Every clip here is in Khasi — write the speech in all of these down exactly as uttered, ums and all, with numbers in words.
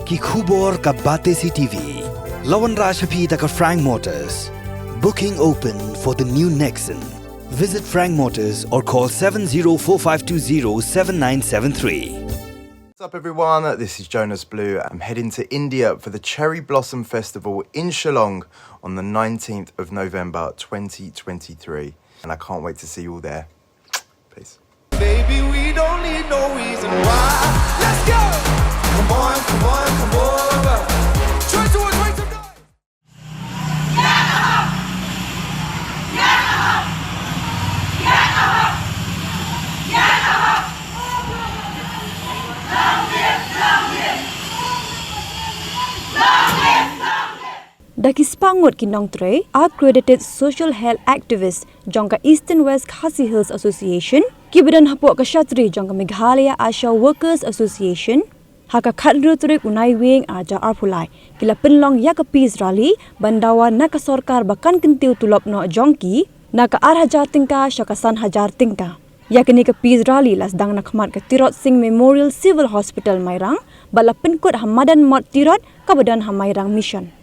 Ki khubor ka Batesi T V. La wanrah sha phi da ka Frank Motors. Booking open for the new Nexon. Visit Frank Motors or call seven zero four five two zero seven nine seven three. What's up, everyone? This is Jonas Blue. I'm heading to India for the Cherry Blossom Festival in Shillong on the nineteenth of November twenty twenty-three, and I can't wait to see you all there. Peace. Baby, we don't need no reason why. Let's go. Come on, come on, come over. Try to avoid some noise. Da ki spah ngut ki nongtrei, accredited social health activist jong ka Eastern West Khasi Hills Association, kiba don hapoh ka shatri jong ka Meghalaya ASHA Workers Association, ha ka khathynriew tarik u Naiwieng arhajar arphew lai, ki la pynlong ïa ka peace rally ban dawa na ka sorkar ba kan kyntiew tulop noh jong ki na ka ar hajar tyngka sha ka san hajar tyngka. Ïa kane ka peace rally la sdang na khmat ka Tirot Sing Memorial Civil Hospital Mairang, bad la pynkut ha Madan Mot Tirot kaba don ha Mairang Mission.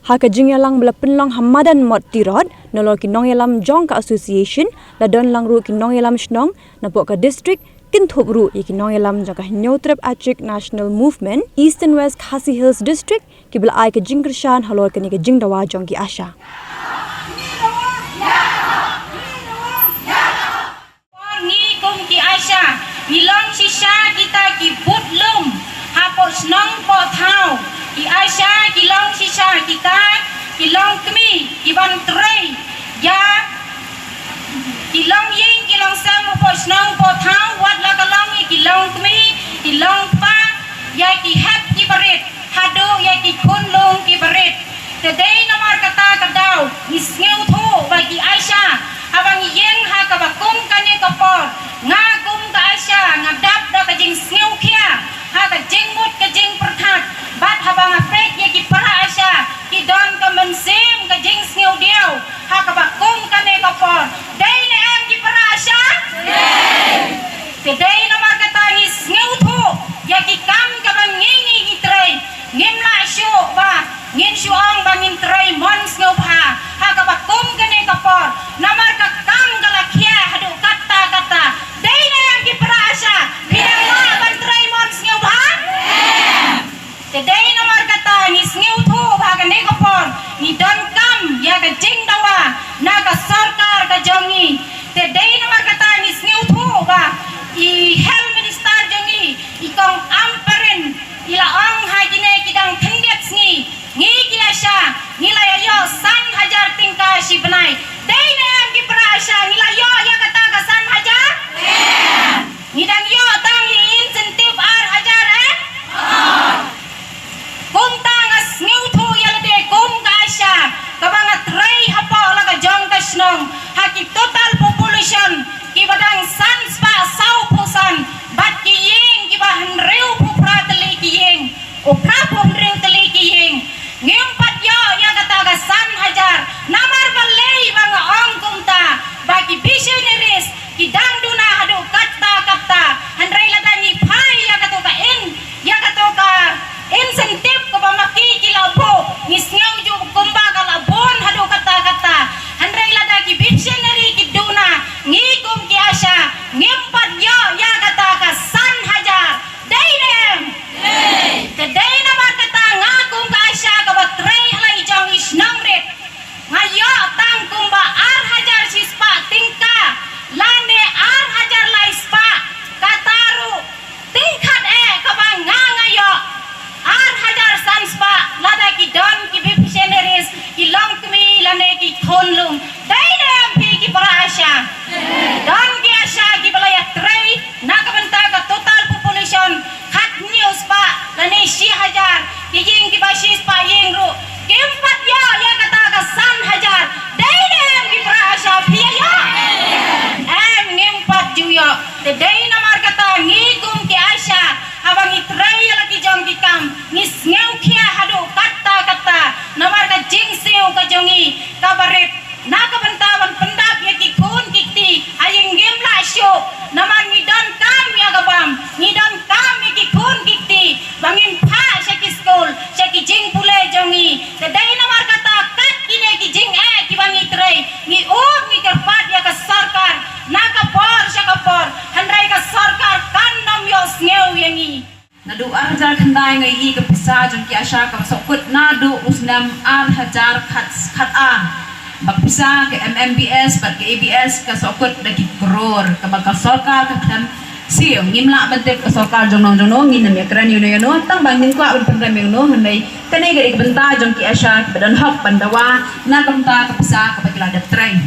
Ha ka jingïalang ba la pynlong ha Madan Mot Tirot, nalor ki nongïalam jong ka association, la don lang ruh ki nongïalam shnong napoh ka district, kynthup ruh ïa ki nongïalam jong ka Hynñiewtrep Achik National Movement, Eastern West Khasi Hills District, kiba la ai ka jingkyrshan halor kane ka jingdawa jong ki ASHA. Ngi kum ki ASHA, ngi long shisha kita ki budlum hapoh shnong poh thaw. Ki ASHA ki long shisha kita ki longkmie kiban trei ïa ki longïing ki longsem hapoh shnong poh thaw, wat la ka long ïa ki longkmie, ki longkpa, ïa ki hep ki barit, haduh ïa ki khunlung ki barit. Te dei namar kata ka daw ngi sngewthuh ba ki ASHA, haba ngi ïeng ha kaba kum kane ka por, nga kum ka ASHA nga dap da ka jingsngewkhia ha ka jingmut ka jingpyrkhat, bad haba nga peit ïa ki para ASHA ki don ka mynsiem ka jingsngewdiaw ha kaba kum kane ka por. Dei ne em ki para ASHA? Te dei namar kata ngi sngewthuh ïa ki kam kaba ngi ngi ngi trei. Ngim lah shuh ba ngin shu ong ba ngin trei mon sngewbha ha kaba kum kane ka por, namar ka kam ka la khia haduh katta katta. Dei ne em ki para ASHA? Phi dang lah ban trei mon sngewbha? Te dei namar kata ngi sngewthuh ba ha kane ka por ngi donkam ïa ka jingdawa na ka sorkar ka jong ngi. Te dei namar kata ngi sngewthuh ba i Health Minister jong ngi, i Kong Ampareen, i la ong ha kine ki dang khyndiat sngi, ngi ki ASHA ngi la ïoh san hajar tyngka shi bnai. Dei ne em ki para ASHA, ngi la ïoh ïa kata ka san hajar? Ngi dang ïoh tang ïa i incentive ar hajar, eh? Kumta nga sngewthuh ïa lade kum ka ASHA kaba nga trei hapoh la ka jong ka shnong, ha ki total population kiba dang san spah sawphew san, bad ki ïing kiba hynriewphew phra tylli ki ïing, u phraphew hynriew tylli ki ïing. Ngim pat ïoh ïa kata ka san hajar, namar balei ba nga ong kumta? Ba ki beneficiaries ki dang duna haduh katta katta. Hynrei lada ngi phai ïa kato ka in, ïa kato ka incentive kaba ma ki ki la buh, ngi sngew ju kumba ka la bun haduh katta katta. Hynrei lada ki beneficiary ki duna, ngi kum ki ASHA ngim pat ïoh ïa kata ka san hajar. Dei ne em? Te dei namar kata nga kum ka ASHA kaba trei ha la i jong i shnong rit, nga ïoh tang kumba ar hajar shispah tyngka lane ar hajar lai spah. Kata ruh tyngkhat eh kaba nga nga ïoh ar hajar san spah lada ki don ki beneficiaries, ki longkmie lane ki khunlung. Dei ne em phi ki para ASHA? Don ki ASHA kiba la ïatrei na ka bynta ka total population khathynñiew spah lane shi hajar, ki ïing kiba shispah ïing ruh kim pat ïoh ïa kata ka san hajar. Dei ne em ki para ASHA, phi ïa ïoh? Em, ngim pat ju ïoh. Te dei namar kata ngi kum ki ASHA, haba ngi trei ïa la ki jong ki kam, ngi sngewkhia haduh katta katta namar ka jingsiew ka jong ngi kaba rit na ka bynta ban pyndap ïa ki khun ki kti. Ha ïing ngim lah shuh namar ngi donkam ïa ka bam, ngi donkam ïa ki khun ki kti ba ngin phah sha Naduh ar hajar khyndai nga ïohi ka pisa jong ki ASHA ka sahkut naduh u snem ar hajar khat, khat ar. Bad ka pisa ka MMBS bad ka ABS ka sahkut da ki klur, kaba ka sorkar ka khlem siew. Ngim lah ban tip ka sorkar jong no jong no, ngin ym ïakren ïa uno ïa uno, tang ba ngin kwah ban pynrem ïa uno, hynrei kane ka dei ka bynta jong ki ASHA kiba don hok ban dawa na ka bynta ka pisa kaba ki la dep trei.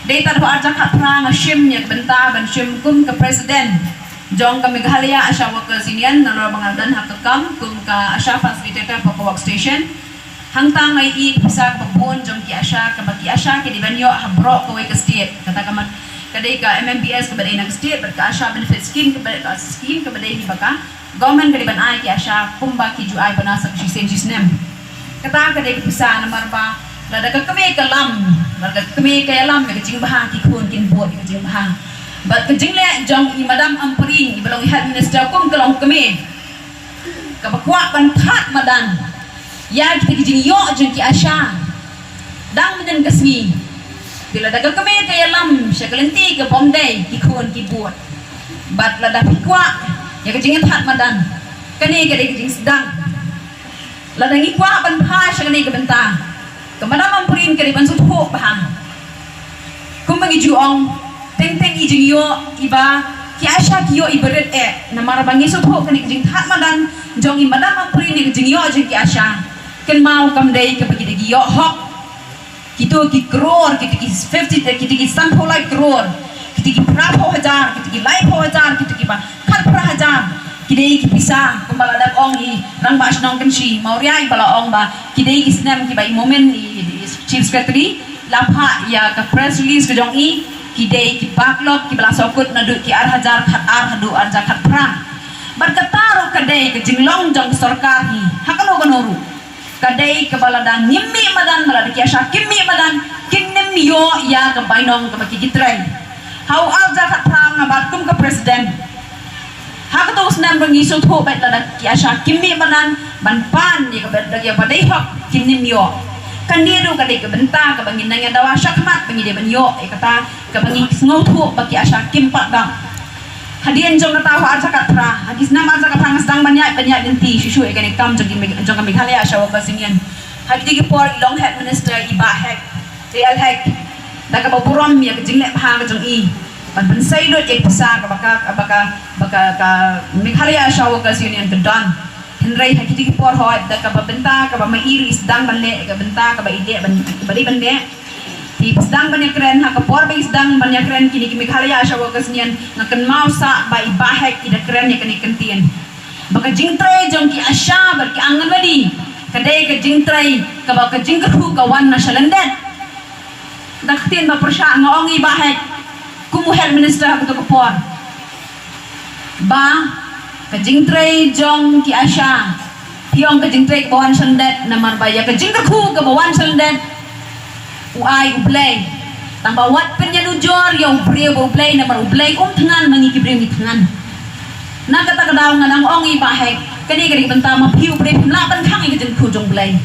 Dei tad haduh ar hajar khat phra nga shim ïa ka bynta ban shim kum ka president jong ka Meghalaya ASHA Workers Union, nalor ba nga don ha ka kam kum ka ASHA facilitator for ka workstation. Hangta nga ïohi ka pisa kaba bun jong ki ASHA, kaba ki ASHA ki dei ban ïoh ha baroh kawei ka state. Kata ka mat, ka dei ka MMBS kaba dei na ka state, bad ka ASHA benefit scheme kaba, ka scheme kaba dei hi ba ka government ka dei ban ai ki ASHA kumba ki ju ai panas ha ka shisien shisnem. Kata ka dei ka pisa namar ba lada ka kmie ka lam, lada ka kmie ka ïalam ïa ka jingbha, ki khun kin bud ïa ka jingbha. Bad ka jingleh jong i Madam Ampareen iba long i Health Minister kum ka longkmie, kaba kwah ban thad madan ïa kita ki jingïoh jong ki ASHA dang mynnin ka sngi. Te lada ka kmie ka ïalam sha ka lynti kabym dei, ki khun ki bud. Bad lada phi kwah ïa ka jingthad madan, kane ka dei ka jingsdang. Lada ngi kwah ban phai sha kane ka bynta, ka Madam Ampareen ka dei ban sngewthuh bha. Kumba ngi ju ong, teng teng i jingïoh iba ki ASHA ki ïoh iba rit eh, namar ba ngi sngewthuh kane ka jingthad madan jong i Madam Ampareen ïa ka jingïoh jong ki ASHA, kynmaw kam dei kaba ki dei ki ïoh hok. Kito ki klur, kito ki fifty, kito ki sanphew lai klur, kito ki phraphew hajar, kito ki laiphew hajar, kito kiba khatphra hajar. Ki dei ki pisa, kumba la dep ong i Rangbah Shnong Kynshi Mawria iba la ong ba ki dei ki snem kiba i Momin i, i, i Chief Secretary la phah ïa ka press release ka jong i, ki dei ki backlog kiba la sahkut naduh ki ar hajar khat ar haduh ar hajar khat phra. Bad kata ruh ka dei ka jinglong jong ka sorkar hi ha kano kano ruh. Ka dei kaba lada ngim mih madan, ba lada ki ASHA kim mih madan, kin nym ïoh ïa ka bainong kaba ki, ki trei. Ha u ar hajar khat phra nga bat kum ka president, ha kato u snem ruh ngi sngewthuh beit lada ki ASHA kim mih madan ban pan ïa kaba, ïa kaba dei hok, kin nym ïoh. Kane ruh ka dei ka bynta kaba ngin nang ïa dawa shakhmat ba ngi dei ban ïoh ïa kata kaba ngi sngewthuh ba ki ASHA kim pat dap. Hadien jong kata ha u ar hajar khat phra, ha ki snem ar hajar khat phra nga sdang ban ïaid, ban ïaid lynti shuh shuh ïa kane ka kam jong ki Meg-, jong ka Meghalaya ASHA Workers Union. Ha kito ki por i long Health Minister i Bah Hek, J L Hek, da kaba burom ïa ka jingleh bha ka jong i ban pynsei lut ïa ka pisa kaba ka, kaba ka, ba ka, ka Meghalaya ASHA Workers Union ka don. Hynrei ha kito ki por hooid da kaba bynta kaba ma i ruh i sdang ban leh, ka bynta kaba i leh ban, kaba dei ban leh. Te i sdang ban ïakren, ha ka por ba i sdang ban ïakren kine ki Meghalaya ASHA Workers Union, nga kynmaw sah ba i Bah Hek i da kren ïa kane ka ktien ba ka jingtrei jong ki ASHA bad ki Anganwadi ka dei ka jingtrei kaba ka jingkyrkhu ka wan na shalyndet. Da ka ktien ba pyrshah nga ong i Bah Hek kum u Health Minister ha kato ka por ba ka jingtrei jong ki ASHA, phi ong ka jingtrei kaba wan shalyndet, namar ba ïa ka jingkyrkhu kaba wan shalyndet u ai U Blei. Tang ba wat pynïanujor ïa u briew bad U Blei, namar U Blei um thngan ma ngi ki briew ngi thngan. Na kata ka daw nga dang ong i Bah Hek, kane ka dei ka bynta ma phi u briew phim lah ban khang ïa ka jingkyrkhu jong U Blei.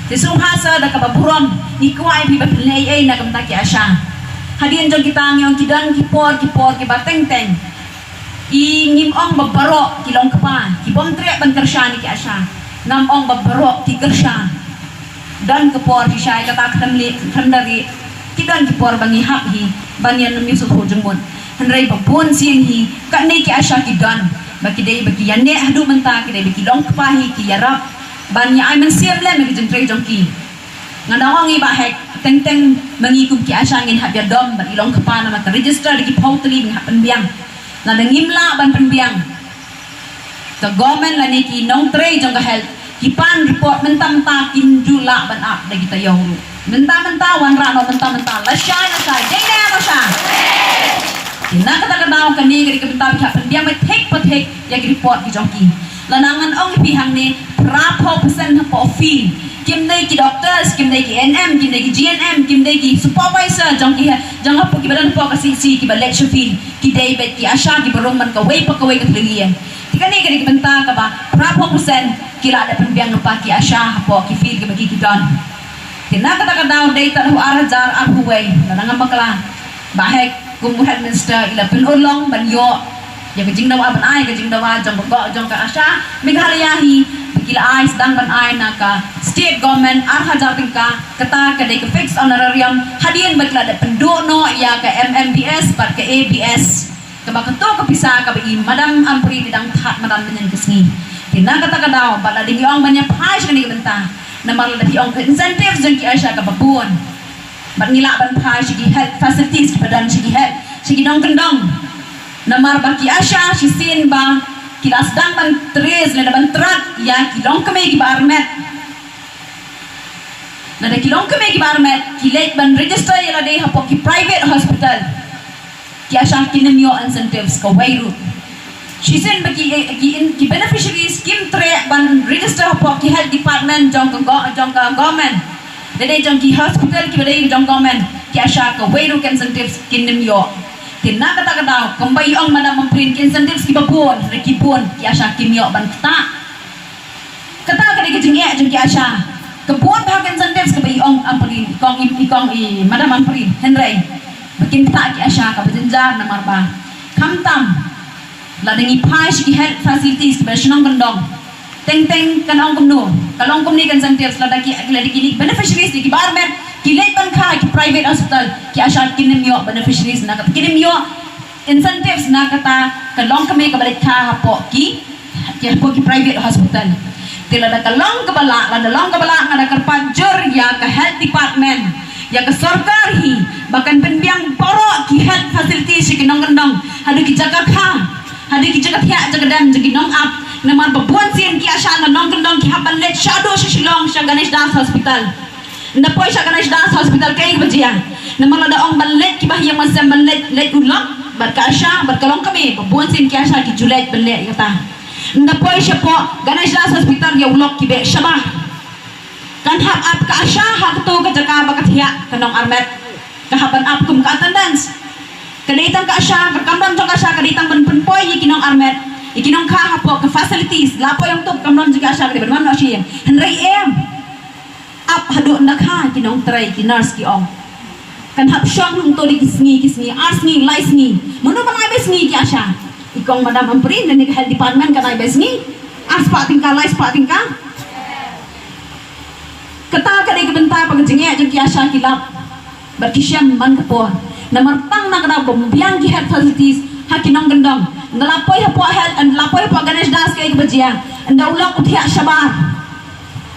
Te sngewbha sa da kaba burom ngi kwah ïa phi ba phin leh ei ei na ka bynta ki ASHA. Hadien jong kita ngi ong ki don ki por, ki por kiba teng teng. I ngim ong ba baroh ki long kpa, ki bym treh ban kyrshan ïa ki ASHA. Ngam ong ba baroh ki kyrshan. Don ka por shisha ïa kata khlem leh, khlem da rieh. Ki don ki por ba ngi hap hi ban ïa nym ïa sngewthuh jingmut. Hynrei ba bun sien hi kane ki ASHA ki don ba ki dei ba ki ïaneh haduh mynta, ki dei ba ki long kpa hi, ki ïarap ban ïa ai mynsiem lem ïa ka jingtrei jong ki. Nga dang ong i Bah Hek, teng teng ma ngi kum ki ASHA ngin hap ïadom bad i long kpa namar ka register da ki phew tylli ba ngi hap pynbiang. Lada ngim lah ban pynbiang, ka government lane ki nongtrei jong ka health ki pan report mynta mynta, kim ju lah ban ap da ki taïew ruh. Mynta mynta wanrah noh mynta mynta, lashai lashai, dei ne em lashai. Te na kata ka daw kane ka dei ka bynta ba ki hap pynbiang beit thik pa thik ïa ki report ki jong ki. Lada ngan ong ïa phi hangne, phra phew percent hapoh field, kim dei ki doctors, kim dei ki A N M, kim dei ki G N M, kim dei ki supervisor jong ki, jong hapoh kiba don hapoh ka C H C kiba leit sha field. Ki dei beit ki ASHA kiba rung man kawei pa kawei ka thliew. Te kane ka dei ka bynta kaba phra phew percent ki lah da pynbiang lypa ki ASHA hapoh ki field kiba ki, ki don. Te na kata ka daw dei tad ha u ar hajar arphew wei, lada ngam bakla, Bah Hek kum u Health Minister i la pynurlong ban ïoh Ïa ka jingdawa ban ai ka jingdawa jong ka jong ka ASHA Meghalaya hi ba ki la ai sdang ban ai na ka state government ar hajar tyngka, kata ka dei ka fixed honorarium hadien ba ki la dep pynduh noh ïa ka MMBS bad ka ABS. Kaba kato ka pisa kaba i Madam Ampareen i dang thad madan mynhynnin ka sngi. Te na kata ka daw ba la dei ngi ong ban ïa phai sha kane ka bynta. Namar la dei ong ka incentives jong ki ASHA kaba bun. Bad ngi lah ban phai sha ki health facilities kiba don sha ki health sha ki nongkyndong. Namar ba ki ASHA shisien ba ki la sdang ban trace lane ban track ïa ki longkmie kiba armet. Lada ki longkmie kiba armet ki leit ban register ïa lade hapoh ki private hospital, ki ASHA kin ym ïoh incentives kawei ruh. Shisien ba ki, ki, ki beneficiaries kim treh ban register hapoh ki health department jong ka go-, jong ka government, lane jong ki hospital kiba dei jong government, ki ASHA kawei ruh ka incentives kin ym ïoh. Te na kata ka daw kumba i ong Madam Ampareen, ki incentives kiba bun, lane ki bun, ki ASHA kim ïoh ban ktah. Kata ka dei ka jingeh jong ki ASHA. Ka bun bha ka incentives kaba i ong Ampareen, i kong i, i kong i Madam Ampareen. Hynrei ba kin ktah ki ASHA kaba jynjar namar ba khamtam lada ngi phai sha ki health facilities kiba shnong kyndong, teng teng kan ong kumno, ka long kumne ka incentives, lada ki, lada ki beneficiaries kiba armet ki leit ban kha ki private hospital, ki ASHA kin ym ïoh beneficiaries na kata, kin ym ïoh incentives na kata ka longkmie kaba leit kha hapoh ki, ki hapoh ki private hospital. Te lada ka long kaba lah, lada long kaba lah, nga da kyrpad jur ïa ka health department, ïa ka sorkar hi, ba kan pynbiang baroh ki health facilities sha ki nongkyndong, haduh ki jaka kha, haduh ki jaka thiah jaka dem jong ki nongap. Namar ba bun sien ki ASHA na nongkyndong ki hap ban leit shaduh sha Shillong sha Ganesh Das Hospital. Nda poi sha Ganesh Das Hospital kaei kaba jia? Namar lada ong ban leit kiba ha ïing ha sem ban leit, leit u lok bad ka ASHA bad ka longkmie, ba bun sien ki ASHA ki ju leit ban leit ïa kata. Nda poi shapoh Ganesh Das Hospital ïa u lok ki beh shabar. Kan hap ap ka ASHA ha kato ka jaka ba ka thiah ka nongarmet. Ka hap ban ap kum ka attendance. Ka dei tang ka ASHA, ka kamram jong ka ASHA ka dei tang ban pynpoi ïa ki nongarmet, ïa ki nongkha hapoh ka facilities. La poi ong tup kamram jong ka ASHA ka dei ban wan noh sha ïing. Hynrei em. Ap haduh nda kha ki nongtrei, ki nurse ki ong. Kan hap shong hangto da ki sngi, ki sngi, ar sngi, lai sngi. Mano ban ai bai sngi ki ASHA? I kong Madam Ampareen lane ka health department kan ai bai sngi? Ar spah tyngka, lai spah tyngka. Kata ka dei ka bynta ba ka jingeh jong ki ASHA ki lap bad ki shem man ka por. Namar tang na ka daw bym biang ki health facilities ha ki nongkyndong. Nda la poi hapoh health, nda la poi hapoh Ganesh Das kaei kaba jia? Nda u lok u thiah shabar.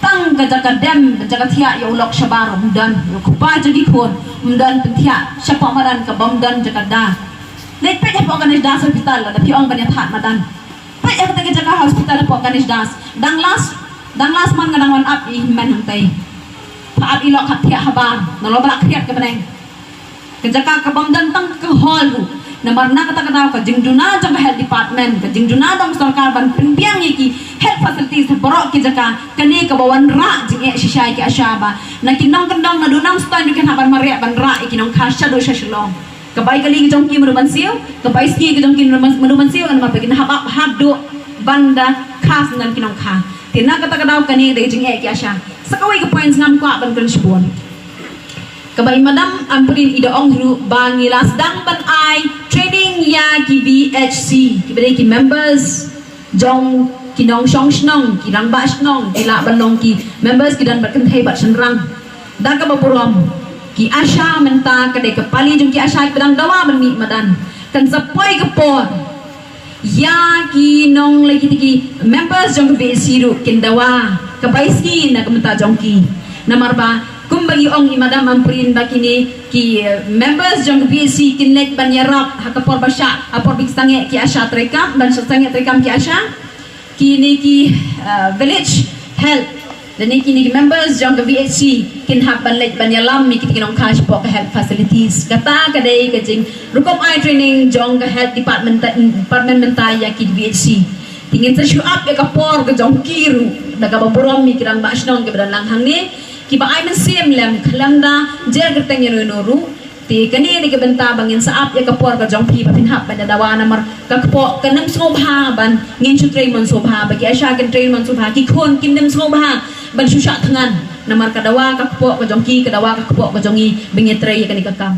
Tang ka jaka dem, ka jaka thiah ïa u lok shabar ym don, ïa u kpa jong ki khun ym don, pynthiah shapoh madan kaba ym don jaka da. Leit peit hapoh Ganesh Das Hospital, lada phi ong ban ïa thad madan. Peit ïa kata ka jaka hospital hapoh Ganesh Das. Dang las, dang las man nga dang wan ap i hynmen hangtei. Pha ap i lok hap thiah habar, nalor ba la khriat ka bneng. Ka jaka kaba ym don tang ka hall ruh. Namar na kata ka daw ka jingduna jong ka health department, ka jingduna jong ka sorkar ban pynbiang ïa ki health facilities ha baroh ki jaka, kane kaba wanrah jingeh shisha ïa ki ASHA ba na ki nongkyndong naduh Nongstoiñ ruh kin hap ban mareh ban rah ïa ki nongkha shaduh sha Shillong. Ka bai kali ka jong ki mano ban siew, ka bai sngi ka jong ki mano ban, mano ban siew, namar ba kin hap ap haduh ban da kha syndon ki nongkha. Te na kata ka daw kane ka dei ka jingeh ki ASHA. Sa kawei ka point ngam kwah ban kren shibun. Kaba i Madam Ampareen i da ong hi ruh ba ngi la sdang ban ai training ïa ki VHC, kiba dei ki members jong ki nongshong shnong, ki rangbah shnong, ki lah ban long ki members, ki don bad kynthei bad shynrang. Da kaba burom, ki ASHA mynta ka dei ka pali jong ki ASHA kiba dang dawa ban mih madan. Kan sa poi ka por ïa ki nong lei kita ki members jong ka VHC ruh kin dawa ka bai sngi na ka bynta jong ki. Namar ba kumba i ong i Madam Ampareen ba kine ki, eh, members jong ka VHC kin leit ban ïarap ha ka por ba shah, ha por ba ki sangeh ki ASHA treikam, ban sangeh treikam ki ASHA. Kine ki, eh, village health lane kine ki members jong ka VHC kin hap ban leit ban ïalam ïa kita ki nongkha shapoh ka health facilities. Kata ka dei ka jingrukom ai training jong ka health department, department mynta ïa ki VHC. Te ngin sa shu ap ïa ka por ka jong ki ruh, da kaba burom ïa ki rangbah shnong kiba don lang hangne, kiba ai mynsiem lem khlem da jer kyrteng ïano ïano ruh. Te kane dei ka bynta ba ngin sa ap ïa ka por ka jong phi ba phin hap ban da dawa, namar ka kpoh kan ym sngewbha ban ngin shu trei mynshuwa bha, ba ki ASHA kin trei mynshuwa bha, ki khun kin ym sngewbha ban shu shah thngan. Namar ka dawa ka kpoh ka jong ki, ka dawa ka kpoh ka jong ngi ba ngin trei ïa kane ka kam.